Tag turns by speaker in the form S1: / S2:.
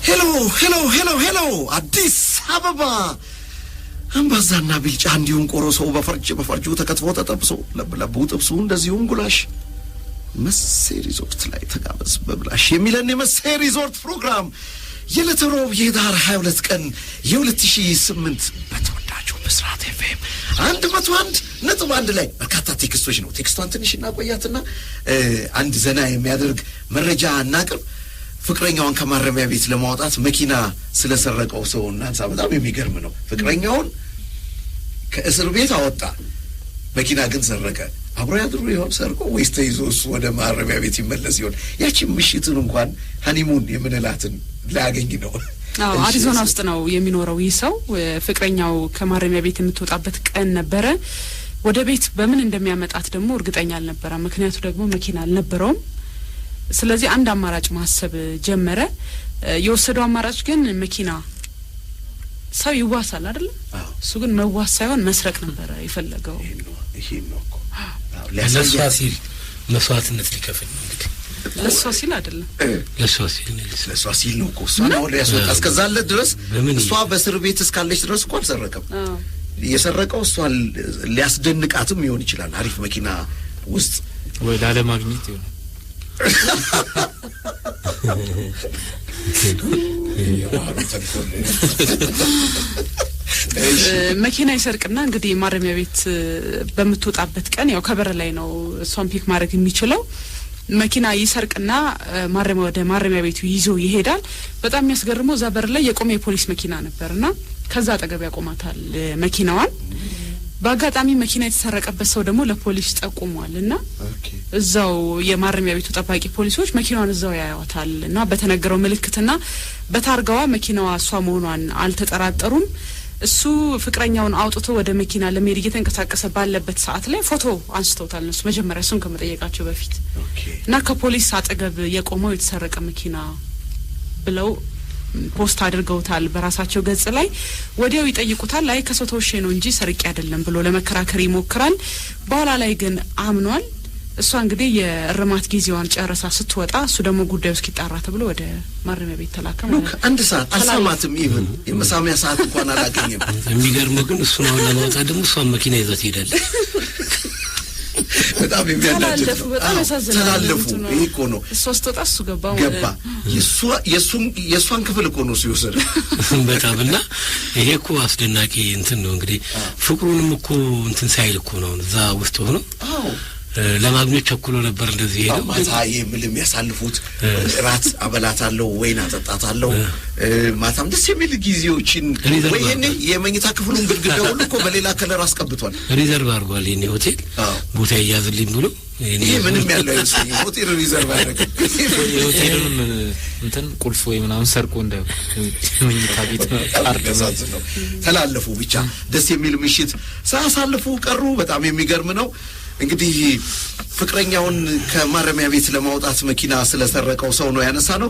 S1: Hello, hello, hello, hello፣ አዲስ አበባ። አምባዛና ቢልጫ እንዲሁም ቆሮሶ በፈርጅ በፈርጁ ተከትፎ ተጠብሶ ለብለቡ ጥብሱ እንደዚሁም ጉላሽ መሴ ሪዞርት ላይ ተጋበዝ በብላሽ የሚለን የመሴ ሪዞርት ፕሮግራም የዕለተ ሮብ የህዳር 22 ቀን የ2008 በተወዳጁ ብስራት ኤፍኤም 101.1 ላይ በርካታ text ኦች ነው። Text ኧን ትንሽ እናቆያትና አንድ ዘና የሚያደርግ መረጃ እናቅርብ። ፍቅረኛዋን ከማረሚያ ቤት ለማውጣት መኪና ስለሰረቀው ሰው እናንሳ። በጣም የሚገርም ነው። ፍቅረኛውን ከእስር ቤት አወጣ፣ መኪና ግን ሰረቀ። አብሮ ያድሩ ይሆን ሰርቆ ወይስ ተይዞ እሱ ወደ ማረሚያ ቤት ይመለስ ይሆን? ያቺን ምሽትን እንኳን honeymoon የምንላትን ላያገኝ ነው።
S2: አዎ፣ አሪዞና ውስጥ ነው የሚኖረው ይህ ሰው። ፍቅረኛው ከማረሚያ ቤት የምትወጣበት ቀን ነበረ። ወደ ቤት በምን እንደሚያመጣት ደግሞ እርግጠኛ አልነበረም። ምክንያቱ ደግሞ መኪና አልነበረውም። ስለዚህ አንድ አማራጭ ማሰብ ጀመረ። የወሰደው አማራጭ ግን መኪና ሰው ይዋሳል አይደለ? እሱ ግን መዋስ ሳይሆን መስረቅ ነበረ የፈለገው።
S1: ይሄን ነው እኮ
S3: ለእሷ ሲል መስዋዕትነት ሊከፍል ነው እንግዲህ።
S2: ለእሷ ሲል አይደለም፣
S3: ለእሷ ሲል ነው።
S1: ለእሷ ሲል ነው እኮ እሷን አሁን ሊያስወጣ እስከዛለት ድረስ
S3: በምን
S1: እሷ በእስር ቤት እስካለች ድረስ እኮ አልሰረቀም። የሰረቀው እሷን ሊያስደንቃትም ሊሆን ይችላል። አሪፍ መኪና ውስጥ
S4: ወይ ላለማግኘት ይሆናል።
S2: መኪና ይሰርቅና እንግዲህ ማረሚያ ቤት በምትወጣበት ቀን ያው ከበር ላይ ነው እሷን pick ማድረግ የሚችለው። መኪና ይሰርቅና ማረሚያ ወደ ማረሚያ ቤቱ ይዞ ይሄዳል። በጣም የሚያስገርመው እዛ በር ላይ የቆመ የፖሊስ መኪና ነበርና ከዛ አጠገብ ያቆማታል መኪናዋን። በአጋጣሚ መኪና የተሰረቀበት ሰው ደግሞ ለፖሊስ ጠቁሟል እና እዛው የማረሚያ ቤቱ ጠባቂ ፖሊሶች መኪናዋን እዛው ያዩዋታል እና በተነገረው ምልክትና በታርጋዋ መኪናዋ እሷ መሆኗን አልተጠራጠሩም። እሱ ፍቅረኛውን አውጥቶ ወደ መኪና ለመሄድ እየተንቀሳቀሰ ባለበት ሰዓት ላይ ፎቶ አንስተውታል እነሱ መጀመሪያ እሱን ከመጠየቃቸው በፊት እና ከፖሊስ አጠገብ የቆመው የተሰረቀ መኪና ብለው post አድርገውታል በራሳቸው ገጽ ላይ። ወዲያው ይጠይቁታል። አይ ከሰው ተውሼ ነው እንጂ ሰርቄ አይደለም ብሎ ለመከራከር ይሞክራል። በኋላ ላይ ግን አምኗል። እሷ እንግዲህ የእርማት ጊዜዋን ጨርሳ ስትወጣ እሱ ደግሞ ጉዳዩ እስኪጣራ ተብሎ ወደ ማረሚያ ቤት ተላከ
S1: Look
S2: ማለት ነው።
S1: አንድ ሰዓት አልሰማትም። Even የመሳሚያ ሰዓት እንኳን አላገኘም።
S3: የሚገርመው ግን እሱን አሁን ለማውጣት ደግሞ እሷን መኪና ይዛ ትሄዳለች።
S1: በጣም የሚያናድድ
S2: ተላለፉ።
S1: ነው።
S2: በጣም
S1: አዎ፣
S2: ያሳዝናል።
S1: ተላለፉ።
S2: እንትኑ
S1: ይሄ እኮ ነው
S2: እሷ ስትወጣ እሱ ገባ ማለት
S1: ገባ። የእሷን ክፍል እኮ ነው እሱ የወሰደው።
S3: በጣም እና ይሄ እኮ አስደናቂ እንትን ነው እንግዲህ። ፍቅሩንም እኮ እንትን ሳይል እኮ ነው እዛ ውስጥ ሆኖ
S1: አዎ
S3: ለማግኘት ቸኩሎ ነበር እንደዚህ ሄደው።
S1: ማታ የምል የሚያሳልፉት እራት አበላታለሁ፣ ወይን አጠጣታለሁ። ማታም ደስ የሚል ጊዜዎችን
S3: Reserve
S1: ወይ ይሄኔ
S3: አድርጓል።
S1: የመኝታ ክፍሉን ግድግዳ ሁሉ እኮ በሌላ color አስቀብቷል።
S3: Reserve አድርጓል። ይሄኔ ሆቴል ቦታ ይያዝልኝ ብሎ ይሄኔ
S1: ይሄ ምንም ያለው አይመስለኝም። ሆቴል reserve አያደርግም።
S4: የሆቴሉንም እንትን ቁልፍ ወይ ምናምን ሰርቆ እንዳይሆን መኝታ ቤት ካርድ
S1: የሚያሳዝን ነው። ተላለፉ። ብቻ ደስ የሚል ምሽት ሳያሳልፉ ቀሩ። በጣም የሚገርም ነው። እንግዲህ ፍቅረኛውን ከማረሚያ ቤት ለማውጣት መኪና ስለሰረቀው ሰው ነው ያነሳ ነው።